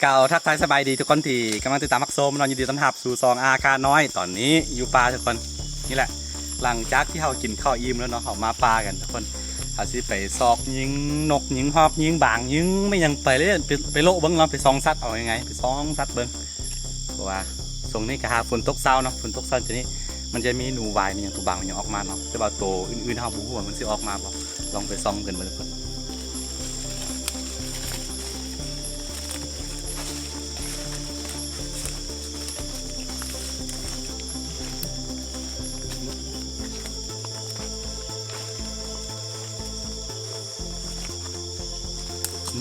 ກ່າວທັກທາຍສະບາຍດີທຸກຄົນທີ່ກຳລັງຕິດຕາມຮັບຊົມເນາະ, ຍິນດີຕ້ອນຮັບສູ່ຊ່ອງອາຄານ້ອຍ. ຕອນນີ້ຢູ່ປ່າທຸກຄົນ, ນີ້ແຫຼະ ຫຼັງຈາກທີ່ເຮົາກິນເຂົ້າອີ່ມແລ້ວເນາະ, ເຮົາມາປ່າກັນທຸກຄົນ. ເຮົາຊິໄປຊອກຍິງນົກ ຍິງຮອກ ຍິງບາງ ຍິງແມ່ນຫຍັງໄປເລີຍ, ໄປ ໄປໂລະເບິ່ງເນາະ, ໄປສ່ອງສັດ ເອົາງ່າຍໆ ໄປສ່ອງສັດເບິ່ງ. ເພາະວ່າຊ່ວງນີ້ກໍຫາຝົນຕົກເຊົາເນາະ, ຝົນຕົກເຊົາຈະນີ້ ມັນຈະມີໜູຫວາຍ ມີຫຍັງ ໂຕບາງ ມີຫຍັງອອກມາເນາະ, ແຕ່ວ່າໂຕອື່ນໆ ເຮົາບໍ່ຮູ້ວ່າມັນຊິອອກມາບໍ່. ລອງໄປສ່ອງເບິ່ງເດີ.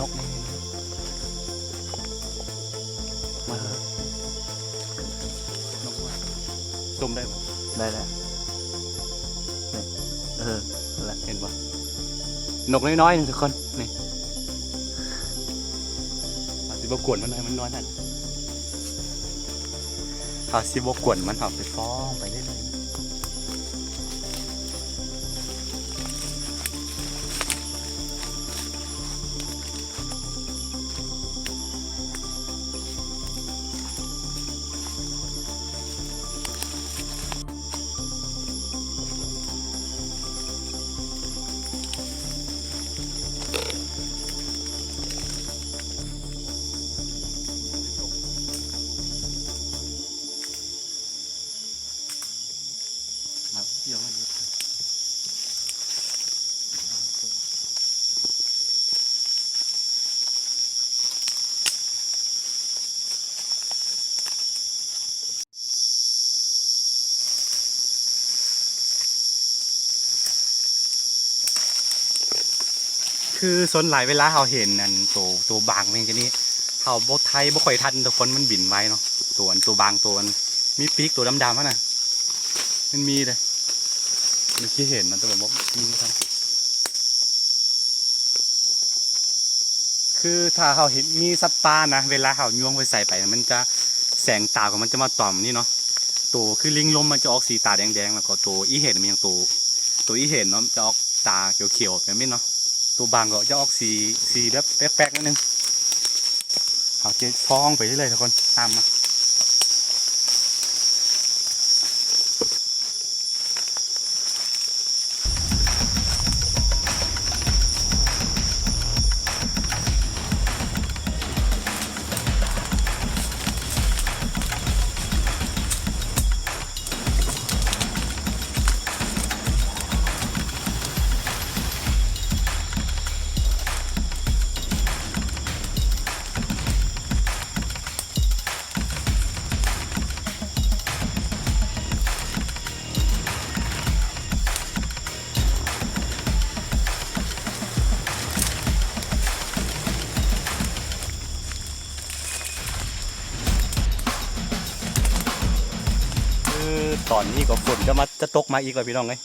ນົກນີ້ ມາ ນົກ ຊົມໄດ້ບໍ່? ໄດ້ແລ້ວ ນີ້ ເອີ ນັ້ນແຫຼະ ເຫັນບໍ່? ນົກນ້ອຍໆ ນີ້ທຸກຄົນ ນີ້ ເຮົາຊິບໍ່ກວນມັນ ໃຫ້ມັນນອນຫັ້ນ. ເຮົາຊິບໍ່ກວນມັນ, ເຮົາຊິຊອງໄປເລື້ອຍໆ. ຄືສ່ວນຫຼາຍເວລາເຮົາເຫັນອັນໂຕ ໂຕບາງແມ່ນຈັ່ງນີ້ ເຮົາບໍ່ໄທບໍ່ຄ່ອຍທັນທຸກຄົນ, ມັນບິນໄວເນາະ. ໂຕອັນ ໂຕບາງ ໂຕອັນມີປີກ ໂຕດຳໆຫັ້ນນະ ມັນມີເດ້. ມັນຄືເຫັນນະ ແຕ່ວ່າບໍ່ມີທັນ. ຄືຖ້າເຮົາເຫັນມີສັດປ່ານະ ເວລາເຮົາຍ່ວງໄຟໃສ່ໄປ ມັນຈະ ແສງຕາຂອງມັນຈະມາຕອມນີ້ເນາະ. ໂຕຄືລິງລົມມັນຈະອອກສີຕາແດງໆ ແລ້ວກໍໂຕອີເຫັນ ແມ່ນຫຍັງ ໂຕ ໂຕອີເຫັນເນາະ ຈະອອກຕາຂຽວໆ ແບບນີ້ເນາະ. ໂຕບາງກໍຈະອອກສີ ສີແບບແປກໆ ໜ້ອຍໜຶ່ງ. ເຮົາຈະຊອງໄປເລື້ອຍໆ ທຸກຄົນ ຕາມມາ. ເອີ ຕອນນີ້ກໍຝົນຈະມາ ຈະຕົກມາອີກແລ້ວ ພີ່ນ້ອງເອີຍ.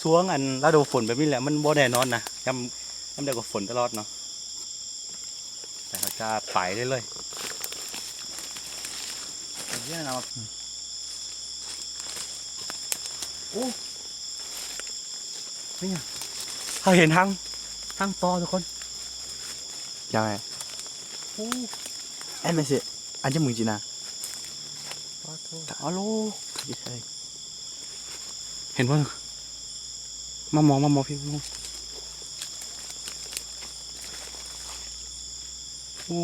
ຊ່ວງອັນລະດູຝົນແບບນີ້ແຫຼະ ມັນບໍ່ແນ່ນອນນະ, ຍາມ ຍາມໃດກໍຝົນຕະຫຼອດເນາະ. ແຕ່ເຮົາຈະໄປເລື້ອຍໆ. ໂອ້ ນີ້ຫຍັງ? ເຮົາເຫັນທາງ ທາງຕໍ່ທຸກຄົນ. ຍັງໄງ? ໂອ້ ແອນແມຊິ ອັນຈະມຶງຈີນາ. ປາໂທ ອາໂລ ເຫັນບໍ່? ມາມອງ ມາມອງ ພີ່ມາມອງ. ໂອ້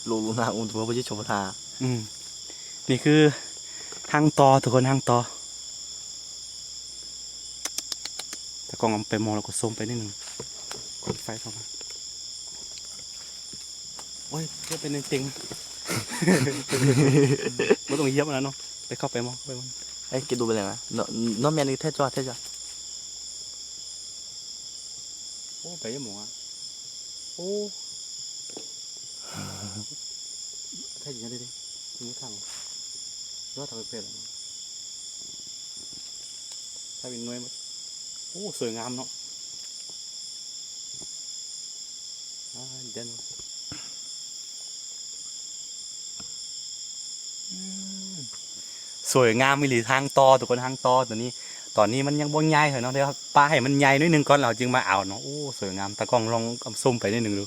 ໂລ ໂລນາ ອຸນໂທ ປະຈິດຊົມພະທາ. ອືມ ນີ້ຄືທາງຕໍ່ທຸກຄົນ ທາງຕໍ່. ຕາກ້ອງເອົາໄປມອງ ແລ້ວກໍຊູມໄປນິດໜຶ່ງ ກົດໄຟເຂົ້າມາ. ໂອ້ຍ ຢຽບໄປເຕັງໆ ບໍ່ຕ້ອງຢຽບອັນນັ້ນເນາະ. ໄປ ເຂົ້າໄປມອງ ເຂົ້າໄປມອງ. ເອີຍ ກິນດູໄປແລ້ວນະ ນ- ນ- ນ້ອງແມ່ນແທ້ຈ້ອ ແທ້ຈ້ອ. ໂອ້ ໄປຢາມອງອະ. ໂອ້ ແທ້ຈິງເດ ນີ້ທາງ ຍອດທາງເພດ ຖ້າເປັນໜ່ວຍໝົດ. ໂອ້ ສວຍງາມເນາະ ອາ ເດັ່ນ ອືມ ສວຍງາມອີ່ຫຼີ ທາງຕໍ່ທຸກຄົນ ທາງຕໍ່ຕົວນີ້. ຕອນນີ້ມັນຍັງບໍ່ໃຫຍ່ເທື່ອເນາະ ດຽວປະໃຫ້ມັນໃຫຍ່ໜ້ອຍໜຶ່ງກ່ອນ ແລ້ວເຮົາຈຶ່ງມາເອົາເນາະ. ໂອ້ ສວຍງາມ ຕາກ້ອງລອງເອົາຊູມໄປໜ້ອຍໜຶ່ງດູ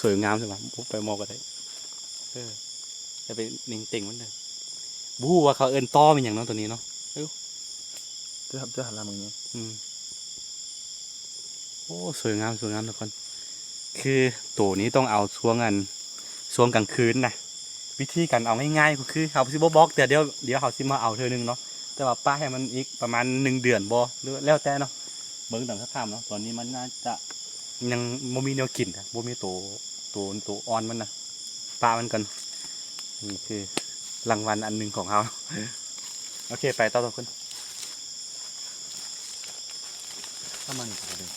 ສວຍງາມໃຊ່ປະ? ບໍ່ໄປໝໍກະໄດ້ ເອີ ຢ່າໄປເໜັງເຕັງມັນເດີ. ບໍ່ຮູ້ວ່າເຂົາເອີ້ນຕໍ່ແມ່ນຫຍັງເນາະ ຕົວນີ້ເນາະ. ເອີ ເຈົ້າ ເຈົ້າຫັນລະເບິ່ງນີ້ ອືມ ໂອ້ ສວຍງາມ ສວຍງາມທຸກຄົນ. ຄືໂຕນີ້ຕ້ອງເອົາຊ່ວງອັນ ຊ່ວງກາງຄືນນະ. ວິທີການເອົາງ່າຍໆ ກໍຄືເຮົາຊິບໍ່ບອກເທື່ອດຽວ ດຽວເຮົາຊິມາເອົາເທື່ອໜຶ່ງເນາະ. ແຕ່ວ່າປະໃຫ້ມັນອີກປະມານໜຶ່ງເດືອນບໍ່ ຫຼືແລ້ວແຕ່ເນາະ ເບິ່ງຕາມສະພາບເນາະ. ຕອນນີ້ມັນໜ້າຈະຍັງບໍ່ມີແນວກິນນະ ບໍ່ມີໂຕ ໂຕ ໂຕອ່ອນມັນນະ ປະມັນກ່ອນ. ນີ້ຄືລາງວັນອັນໜຶ່ງຂອງເຮົາ. ໂອເຄ ໄປຕໍ່ທຸກຄົນ. ປະມານນີ້ກໍໄດ້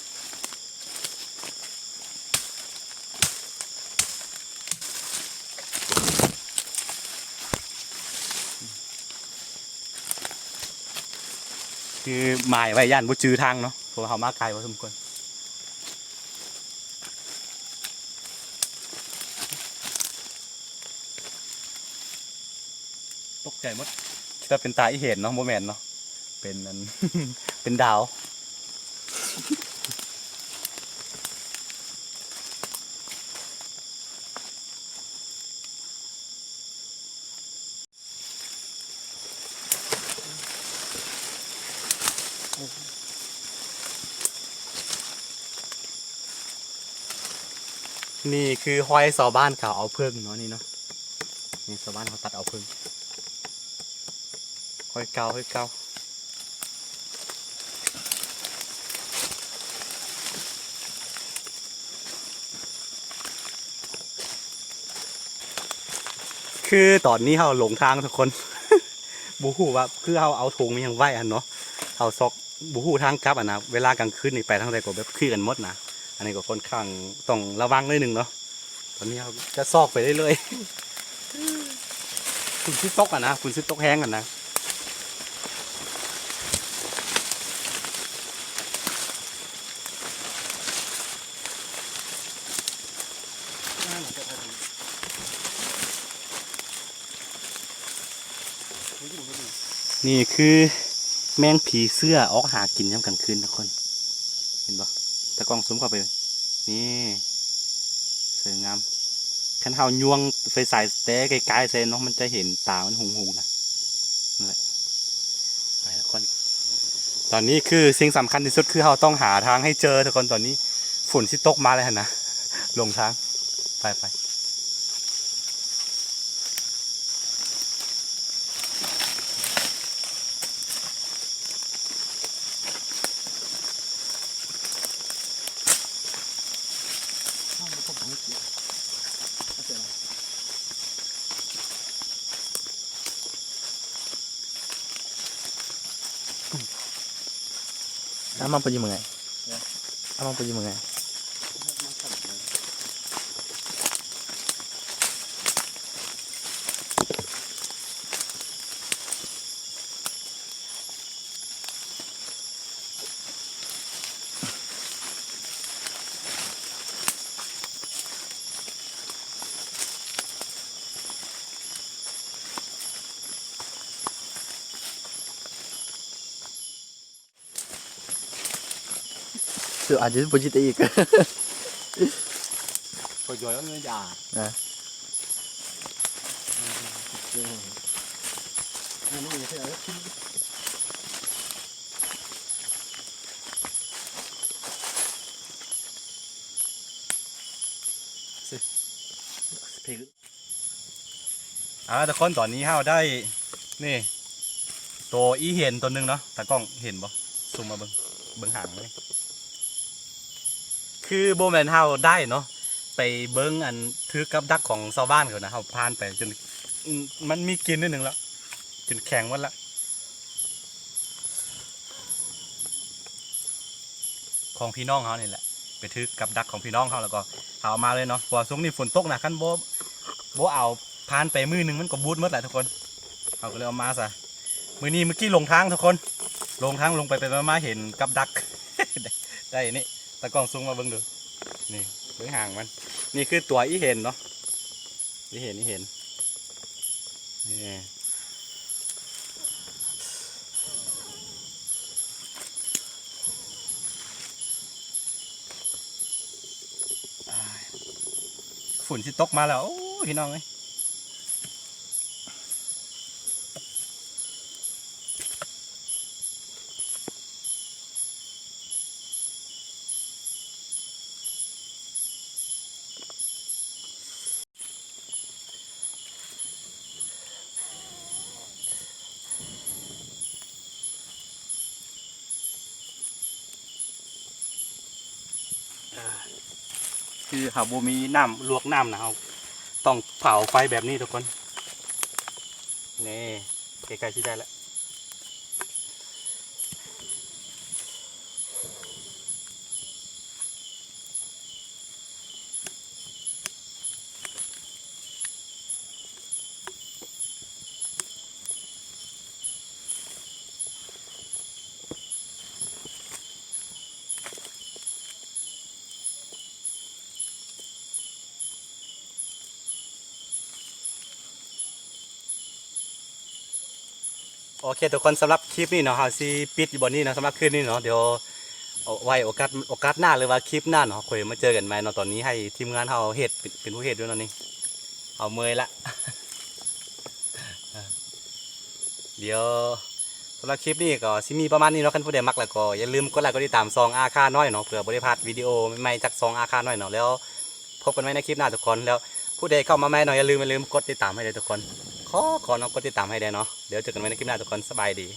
ຄືໝາຍໄວ້ຢ້ານບໍ່ຈື່ທາງເນາະ ເພາະວ່າເຮົາມາໄກພໍສົມຄວນ. ຕົກໃຈໝົດ ຄິດວ່າເປັນຕາອີເຫັນເນາະ ບໍ່ແມ່ນເນາະ ເປັນອັນ ເປັນດາວ. ນີ້ຄືຫ້ອຍຊາວບ້ານເຂົາເອົາເຜິ້ງເນາະ ນີ້ເນາະ ນີ້ຊາວບ້ານເຂົາຕັດເອົາເຜິ້ງ ຫ້ອຍເກົ່າ ຫ້ອຍເກົ່າ. ຄືຕອນນີ້ເຮົາຫຼົງທາງທຸກຄົນ ບໍ່ຮູ້ວ່າ ຄືເຮົາເອົາຖົງອີ່ຫຍັງໄວ້ຫັ້ນເນາະ ເຮົາຊອກ ບໍ່ຮູ້ທາງກັບຫັ້ນນະ. ເວລາກາງຄືນນີ້ໄປທາງໃດກໍແບບຄືກັນໝົດນະ. ອັນນີ້ກໍຄ່ອນຂ້າງຕ້ອງລະວັງໜ້ອຍໜຶ່ງເນາະ. ຕອນນີ້ເຮົາຈະຊອກໄປເລື້ອຍໆ ຝົນຊິຕົກຫັ້ນນະ ຝົນຊິຕົກແຮງຫັ້ນນະ. ນີ້ຄືແມງຜີເສື້ອອອກຫາກິນຍາມກາງຄືນທຸກຄົນ ເຫັນບໍ່? ຕາກ້ອງຊູມເຂົ້າໄປ ນີ້ ສວຍງາມ. ຄັນເຮົາຍ່ວງໄຟສາຍແຕ່ໄກໆໃສ່ເນາະ ມັນຈະເຫັນຕາມັນຫຸງໆນະ. ນັ້ນແຫຼະ ໄປທຸກຄົນ ຕອນນີ້ຄືສິ່ງສຳຄັນທີ່ສຸດ ຄືເຮົາຕ້ອງຫາທາງໃຫ້ເຈີທຸກຄົນ. ຕອນນີ້ຝົນຊິຕົກມາແລ້ວຫັ້ນນະ ຫຼົງທາງ ໄປໆ. Aman pergi mengai. Aman pergi mengai. ເອົາລະທຸກຄົນ ຕອນນີ້ເຮົາໄດ້ ນີ້ ໂຕອີເຫັນໂຕໜຶ່ງເນາະ ຕາກ້ອງເຫັນບໍ່? ຊູມມາເບິ່ງ ເບິ່ງຫາງມັນນີ້ ຄືບໍ່ແມ່ນເຮົາໄດ້ເນາະ ໄປເບິ່ງອັນຖືກກັບດັກຂອງຊາວບ້ານເຂົານະ ເຮົາຜ່ານໄປຈົນ ອືມ ມັນມີກິ່ນໜ້ອຍໜຶ່ງແລ້ວ ຈົນແຂງໝົດລະ ຂອງພີ່ນ້ອງເຮົານີ້ແຫຼະ ໄປຖືກກັບດັກຂອງພີ່ນ້ອງເຮົາ ແລ້ວກໍເຮົາເອົາມາເລີຍເນາະ ເພາະວ່າຊ່ວງນີ້ຝົນຕົກນະ ຄັນບໍ່ ບໍ່ເອົາ ຜ່ານໄປມື້ໜຶ່ງມັນກໍບູດໝົດແຫຼະທຸກຄົນ ເຮົາກໍເລີຍເອົາມາຊະ. ມື້ນີ້ ມື້ກີ້ຫຼົງທາງທຸກຄົນ ຫຼົງທາງ ຫຼົງໄປໄປມາມາເຫັນກັບດັກ ໄດ້ນີ້ ຕາກ້ອງຊູມມາເບິ່ງດູ ນີ້ ເບິ່ງຫາງມັນ ນີ້ຄືຕົວອີເຫັນເນາະ ອີເຫັນ ອີເຫັນ ນີ້ ຝົນຊິຕົກມາແລ້ວ ໂອ້ ພີ່ນ້ອງເອີຍ. ຄືເຮົາບໍ່ມີນ້ຳລວກນ້ຳນະ ເຮົາຕ້ອງເຜົາໄຟແບບນີ້ທຸກຄົນ ນີ້ ໃກ້ໆຊິໄດ້ແລ້ວ. ໂອເຄທຸກຄົນ ສຳລັບຄລິບນີ້ເນາະ ເຮົາຊິປິດຢູ່ບ່ອນນີ້ເນາະ ສຳລັບຄືນນີ້ເນາະ ດຽວເອົາໄວ້ໂອກາດ ໂອກາດໜ້າ ຫຼືວ່າຄລິບໜ້າເນາະ ຄ່ອຍມາເຈີກັນໃໝ່ເນາະ ຕອນນີ້ໃຫ້ທີມງານເຮົາເຮັດ ເປັນ ເປັນຜູ້ເຮັດຢູ່ເນາະນີ້ ເຮົາເມື່ອຍລະ ດຽວ ສຳລັບຄລິບນີ້ກໍຊິມີປະມານນີ້ເນາະ ຄັນຜູ້ໃດມັກແລ້ວກໍຢ່າລືມກົດໄລກົດຕິດຕາມຊ່ອງອາຄານ້ອຍເນາະ ເພື່ອບໍ່ໄດ້ພາດວິດີໂອໃໝ່ໆຈາກຊ່ອງອາຄານ້ອຍເນາະ ແລ້ວ ພົບກັນໃໝ່ໃນຄລິບໜ້າທຸກຄົນ ແລ້ວຜູ້ໃດເຂົ້າມາໃໝ່ເນາະ ຢ່າລືມ ຢ່າລືມກົດຕິດຕາມໃຫ້ເດີທຸກຄົນ ຂໍ ຂໍເນາະ ກົດຕິດຕາມໃຫ້ແດ່ເນາະ ດຽວເຈີກັນໃໝ່ໃນຄລິບໜ້າທຸກຄົນ ສະບາຍດີ.